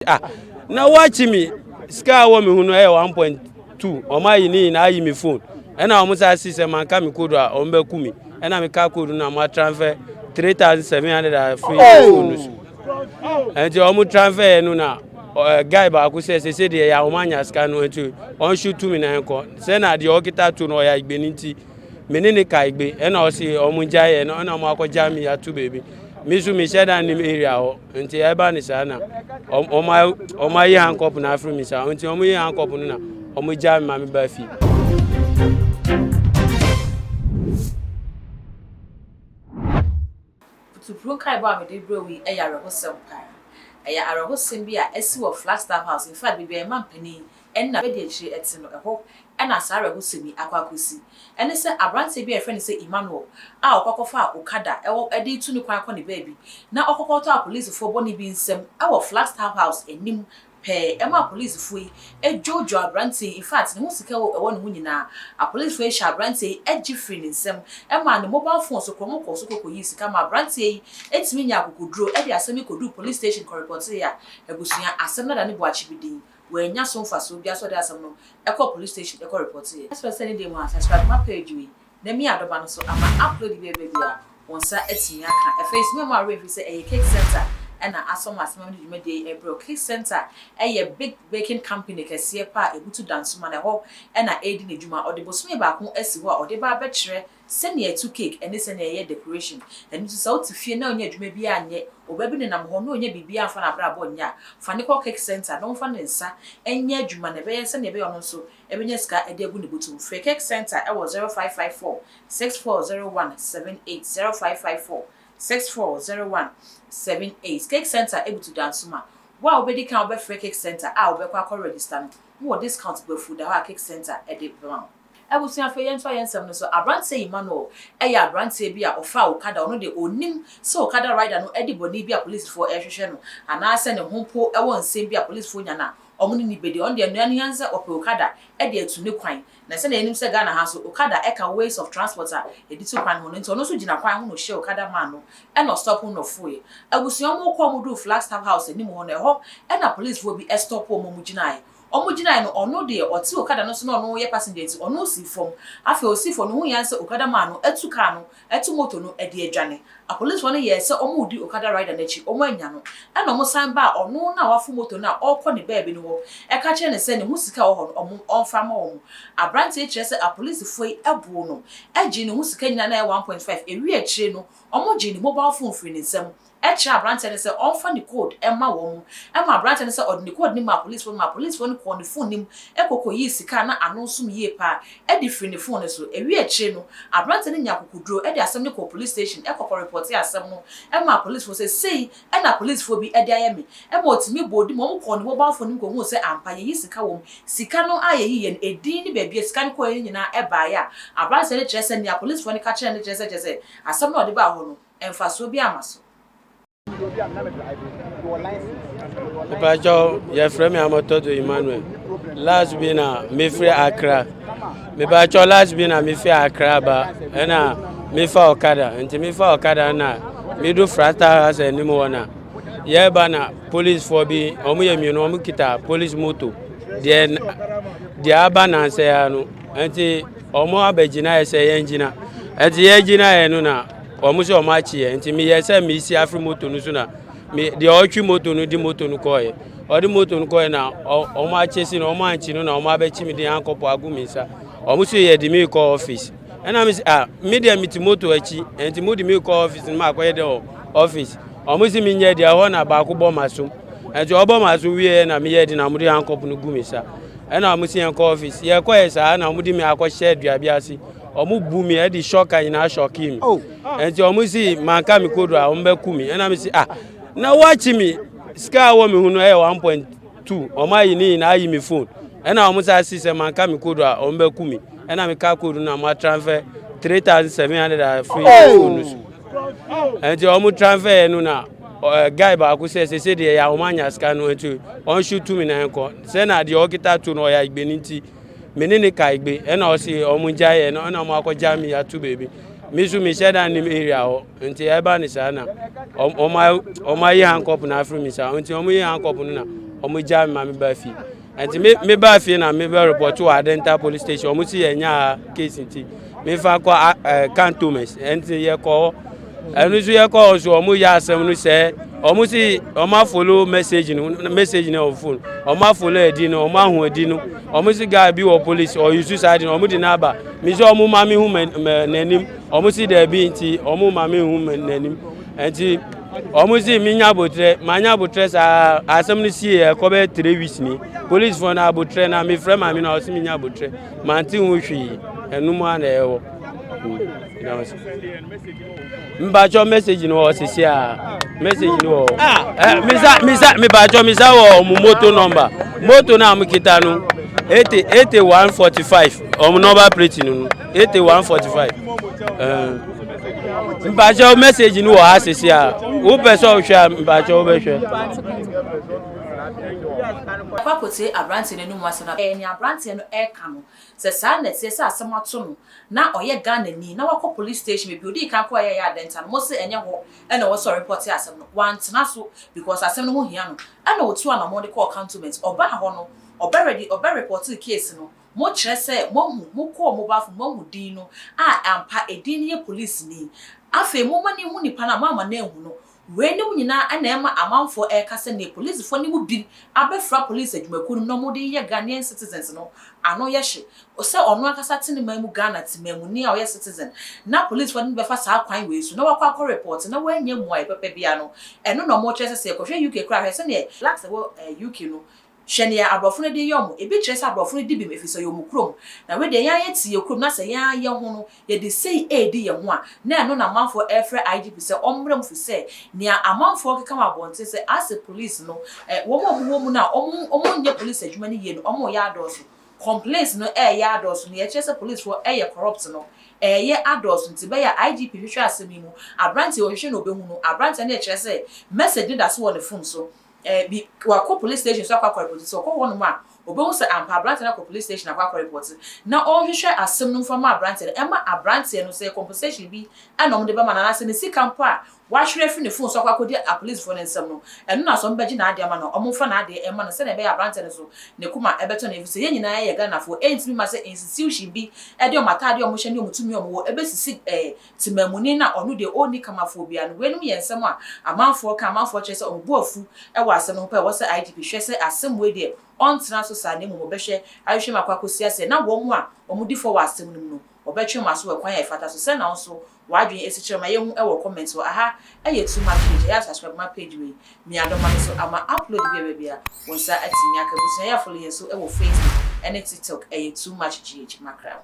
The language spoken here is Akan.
Ah, na wɔakye me sika a ɛwɔ me ho no ɛyɛ 1.2. Wɔn ayi ne nyinaa, ayi me phone, ɛna wɔn sa si sɛ manka me code a, wɔn bɛku me. Ɛna me ka code no na wɔn atransfer 3700 afiri phone no so. Ɛnti wɔn transfer yɛ no na guy baako sɛ sese deɛ yɛ a wɔn anya sika no, nti wɔn shoot me na nkɔ sɛ na deɛ ɔkita to no ɔyɛ agbeni, nti me ne ne ka igbe. Ɛna ɔsi wɔn gya yɛ no, ɛna wɔn akɔgya mi ato beebi. Me nso mehyɛ da nim area hɔ, nti ɛba ne saa na ɔmo ayi handcuff na afiri mi saa. Nti ɔmo yi handcuff no na ɔmo gya mi ma mi ba fie. Putupru nkaebɔ a mede brɛ wo yi yɛ awerɛhosɛm paa. Ɛyɛ awerɛhosɛm bi a asi wɔ Flagstaff House, in fact, baabi a yɛn mampanin ne n'abadiakyire te no, ɛhɔ na saa awerɛhosɛm yi akɔ akɔsi. Ɛne sɛ aberanteɛ bi a yɛfrɛ no sɛ Emmanuel a ɔkɔ akɔfaa okada wɔ de retu ne kwan akɔ ne baabi na ɔkɔkɔtɔɔ apolisifoɔ bɔne bi nsam wɔ Flagstaff House anim pɛɛ ma apolisifoɔ yi dwoodwoo aberanteɛ yi, in fact, ne ho sika a ɛwɔ ne ho nyinaa, apolisifoɔ yi hyɛɛ aberanteɛ yi gye firii ne nsam maa ne mobile phone so korɔ, wɔkɔɔ so kɔkɔyii sika ma aberanteɛ yi tumi nyaa akokoduro de asɛm yi kɔduu police station kɔrepɔteeɛ a abusua asɛm no adane boakye bi din. Wannya so mfasoɔ biara sɛ ɔde asɛm no kɔɔ police station kɔ repɔteeɛ. Ɛsɛ sɛ ne deɛ mu a, subscribe ma page wei na mia adɔba no so ama upload bi a ɛba biara wo nsa atumi aka. Afei nso mɛma wo werɛ mfi sɛ ɛyɛ Cake Center na asɔ m'asɛm ama mede dwumadie yi rebrɛ wo. Cake Center yɛ big baking company kɛseɛ pa a ɛbutu Dansoman, ɛhɔ na ɛredi ne dwuma. Ɔde bosome baako asi hɔ a ɔde ba abɛkyerɛ sɛnea yɛto cake ne sɛnea yɛyɛ decoration. Ɛno nti sɛ wote fie na wonnya adwuma biara nyɛ, ɔba bi nenam hɔ na ɔnnya biribiara mfa n'abrabɔ nyɛ a, fa no kɔ Cake Center na ɔmfa ne nsa nyɛ adwuma na ɛbɛyɛ sɛnea ɛbɛyɛ ɔno nso bɛnya sika de agu ne bɔtɔ mu. Frɛ Cake Center wɔ 0554 6401 78, 0554 6401 78. Cake Center butu Dansoma. Wo a wobɛdi kan a wobɛfrɛ Cake Center a wobɛkɔ akɔ register no, wowɔ discount guafu da hɔ a Cake Center de bɛma wo. Abusua, afei yɛntoa yɛn nsɛm no so. Aberanteɛ Emmanuel yɛ aberanteɛ bi a ɔfaa Okada, ɔno deɛ ɔnnim sɛ Okada rider no adi bɔne bi a polisifoɔ rehwehwɛ no anaasɛ ne ho mpo wɔ nsɛm bi a polisifoɔ nya no a wɔn ne no bɛdi. Ɔno deɛ nea ɔhia ne sɛ ɔpɛ Okada de atu ne kwan. Na sɛdeɛ yɛnim sɛ Ghana ha nso Okada ka ways of transport a yɛde tu kwan ho no nti, ɔno nso gyina kwan ho na ɔhyia Okada man no na ɔstɔpo no na ɔfoeɛ. Abusua, wɔrekɔ a wɔduruu Flagstaff House anim hɔ no, ɛhɔ na polisifoɔ bi stɔpo wɔn a wɔgyinaeɛ. Ɔmo gyinae no, ɔno deɛ ɔte okada no so na ɔno yɛ passenger nti ɔno sii fam. Afei osii fam no, ohuu ara sɛ okada man no atu car no, atu moto no de adwane. Apolisifoɔ no yɛɛ sɛ ɔmo redi okada rider no akyi, ɔmo annya no. Ɛna ɔmo san baa ɔno no a wafo moto no a ɔrekɔ ne baabi no hɔ ɛka kyerɛɛ no sɛ ne ho sika a ɛwɔ hɔ no ɔmo ɔmfa mma wɔn. Abranteɛ yi kyerɛ sɛ apolisifoɔ yi boo no gyee ne ho sika nyinaa na ɛyɛ 1.5, ɛwie akyire no ɔmo gyee ne mobile phone firii ne nsam. Kyerɛ aberanteɛ no sɛ ɔmfa ne code mma wɔn. Ɛma aberanteɛ no sɛ ɔde ne code no maa polisfoɔ no maa polisfoɔ no kɔɔ ne phone no mu kɔ kɔyii sika a na ano som yie paa de firii ne phone no so. Ɛwie akyire no, aberanteɛ no nyaa akokoduro de asɛm no kɔɔ police station kɔ kɔ repɔtee asɛm no maa polisfoɔ sɛ sei na polisfoɔ bi de ayɛ me. Ɛma ɔtumi bɔɔ di ma wɔn kɔɔ ne mobile phone no mu kɔhuu sɛ ampa yɛyi sika wɔ mu. Sika no a yɛyiiɛ no, edin ne baabi a sika no kɔeɛ no nyinaa baeɛ a aberanteɛ no kyerɛ sɛ nea polisfoɔ no ka kyerɛɛ no kyerɛ sɛ kyerɛ sɛ asɛm no a ɔde baa hɔ no mfasoɔ biara mma so. Mepakyɛw, yɛfrɛ me Amɔtɔdo Emmanuel. Last bi na mefiri Accra. Mepakyɛw, last bi na mefiri Accra ba ɛna mefa Okada. Nti mefa Okada na medu Frata House anim hɔ na yɛreba na policefoɔ bi, wɔn yɛ mmienu, wɔn kita police moto. Deɛ deɛ aba nansa ya no, nti wɔn abɛgyina yɛ sɛ yɛn gyina. Nti yɛgyina yɛ no na wɔn sɛ wɔn akyi yɛ. Nti meyɛ sɛ mesi afiri moto no so na me deɛ ɔretwi moto no di moto no kɔɔɛ. Ɔde moto no kɔɔɛ na wɔn akyɛ si no, wɔn ankyi no na wɔn abɛkyi me de ankɔpɔ agu me nsa. Wɔn so yɛ de me kɔ office. Ɛna me sɛ, ah, me deɛ mete moto akyi, nti mo de me kɔ office no ma akɔyɛ dɛ wɔ office? Wɔn si me nyɛ deɛ ɛhɔ na baako bɔ ma so. Nti ɔbɔ ma so wie na meyɛ de na wɔn de handcuff no gu me nsa. Ɛna wɔn si yɛn kɔ office. Yɛ kɔ yɛ saa na wɔn de me akɔhyɛ dua bi ase. Wɔn bu mi ɛde shock nyinaa shock mi. Oh. Nti wɔn si manka mi kodu a, wɔn bɛ ku mi. Ɛna mi si, ah, na wɔakyi mi, sika a ɛwɔ mi ho no ɛyɛ 1.2. Wɔn ayi ne nyinaa, ayi mi phone. Ɛna wɔn sa si sɛ manka mi kodu a, wɔn bɛ ku mi. Ɛna mi ka code no na wɔn atransfer 3700 afiri phone no so. Nti wɔn transfer yɛ no na guy baako sɛ sese deɛ yɛ a wɔn anya sika no, nti wɔn shoot me na nkɔ sɛ na deɛ ɔkita to no ɔyɛ agbeni, nti me ne ne ka igbe. Ɛna ɔsi wɔn gya yɛ no, ɛna wɔn akɔgya mi ato beebi. Me nso mehyɛ da nnim area hɔ nti ɛba ne saa na wɔn ayi handcuff no afiri me nsa nti wɔn yi handcuff no na wɔn gya me ma me ba fie nti me me ba fie na me bɛ report wɔ Adenta police station wɔn si yɛ nya case nti me fa kɔ ɛɛ cantonments nti yɛ kɔ hɔ ɛno nso yɛ kɔ hɔ so wɔn yɛ asɛm no sɛ wɔn si wɔn afollow message no message no wɔ phone wɔn afollow ɛdi no wɔn ahu ɛdi no wɔn si guy bi wɔ police ɔyusu saa di no wɔn de n'aba mi sɛ wɔn ma mi hu mɛ mɛ n'anim wɔn si dɛbi nti wɔn ma mi hu mɛ n'anim nti wɔn si mi nya abotire ma nya abotire saa asɛm no si yɛ ɛkɔ bɛ 3 weeks ni police fo na abotire na mi frɛ maame na ɔsi mi nya abotire ma n ti hu hwee ɛnum a na ɛwɔ mpatsɔ message no wɔ sisi a message no wɔ ɛ misa misa mipatsɔ misa wɔ ɔmo moto number moto na ɔmo kita no 8145 ɔmo number plate no no 8145 ɛɛ mpatsɔ message no wɔ ha sisi a wopɛ sɛ ɔhwɛ a mpatsɔ wobɛhwɛ. Akɔ akɔtie aberanteɛ no anim asɛm na ɛyɛ nea aberanteɛ no ɛreka no sɛ saa na ɛteɛ sɛ asɛm ato no na ɔyɛ Ghanani na wakɔ police station baabi odi kan kɔ ɛyɛ Adenta no mo se ɛnyɛ hɔ ɛna ɛwɔ sɛ ɔreport asɛm no wantena so because asɛm no ho hia no ɛna otu anamɔ de kɔɔ Cantonment. Ɔbaa hɔ no ɔbɛ ready ɔbɛ report case no mo kyerɛ sɛ moahu mo kɔɔ mobile phone moahu din no a ampa edin no yɛ police ni. Afei mo ma ne hu nipa no a mo ama no ehu no wei ne nyinaa ɛna ɛma amanfoɔ ɛreka sɛ ne polisifoɔ ne mu bi abɛfra police adwumakuo no mu na wɔde yɛ Ghanaian citizens no ano yɛ hye sɛ ɔno ankasa te ne man mu Ghana te man mu ni a ɔyɛ citizen na polisifoɔ no bɛfa saa kwan wei so na wakɔ akɔ report na wɔanyɛ mu a ɛpɛpɛ bia no ɛno na ɔmo kyerɛ sɛ sɛ yɛkɔhwɛ UK koraa hwɛ sɛneɛ blacks ɛwɔ UK no hwɛ nea aborɔfo no de yɛ ɔmo ebi kyerɛ sɛ aborɔfo no di bim efi sɛ ɔyɛ ɔmo kurom na wei deɛ yɛn ayɛ te yɛ kurom na sɛ yɛn ayɛ ho no yɛde sei edi yɛn ho a na ɛno na amanfoɔ ɛfrɛ IGP sɛ ɔmmerɛ mu fi sɛ nea amanfoɔ keka wɔ abɔnten sɛ asɛ police no wɔn a wɔwɔ mu no a wɔn nyɛ police adwuma no yie no wɔn yɛ adɔɔso complaints no ɛɛyɛ adɔɔso nea ɛkyerɛ sɛ policefoɔ ɛyɛ corrupt no ɛyɛ adɔɔso nti bɛyɛ IGP hwehwɛ asɛm yi mu aberanteɛ wɔhwehwɛ na obehu no aberanteɛ no ɛkyerɛ sɛ message no da so wɔ ne phone so bi wakɔ police station so akɔ akɔ report so ɔkɔ hɔ nom a obehu sɛ ampa aberanteɛ no akɔ police station akɔ akɔ report na ɔnhwehwɛ asɛm no mfa ma aberanteɛ no ɛma aberanteɛ no sɛ compensation bi ɛna ɔmo de bɛma no anaasɛ ne sika mpo a wahwere afiri ne phone so akɔ akɔdi apolisifoɔ no nsam no ɛno na sɛ ɔmo bɛgye n'adeɛ ama no ɔmo mfa n'adeɛ ɛma no sɛdeɛ ɛbɛyɛ aberanteɛ no so ne kuma ɛbɛtɔ no efi sɛ yɛn nyinaa yɛ Ghanafoɔ ɛntumi ma sɛ institution bi ɛde ɔmo ataadeɛ ɔmo hyɛ ne ɔmo tumi ɔmo wɔ ɛbɛsisi temamuni na ɔno deɛ ɔnni kamafoɔ bia no. Weinom yɛ nsɛm a amanfoɔ ka amanfoɔ kyerɛ sɛ ɔmo bo afu ɛwɔ asɛm no ho pɛ ɛwɔ sɛ IGP hwɛ sɛ asɛm wei deɛ ɔntena so saa na mmom ɔbɛhwɛ ahwehwɛ mu akɔ akɔsi asɛ na wɔn a wɔn di fɔ wɔ asɛm no mu no ɔbɛtwe wɔn aso wɔ kwan a ɛfata so sɛ na nso wadwene esi kyerɛ ma yɛhu ɛwɔ comment wɔ aha. Ɛyɛ Too Much Page ɛyɛ subscribe ma page wei miadɔma no so ama upload bi a baabi a wɔn nsa atumi aka. Busua yɛ follow yɛn so ɛwɔ Facebook ɛne TikTok ɛyɛ Too Much GH makra.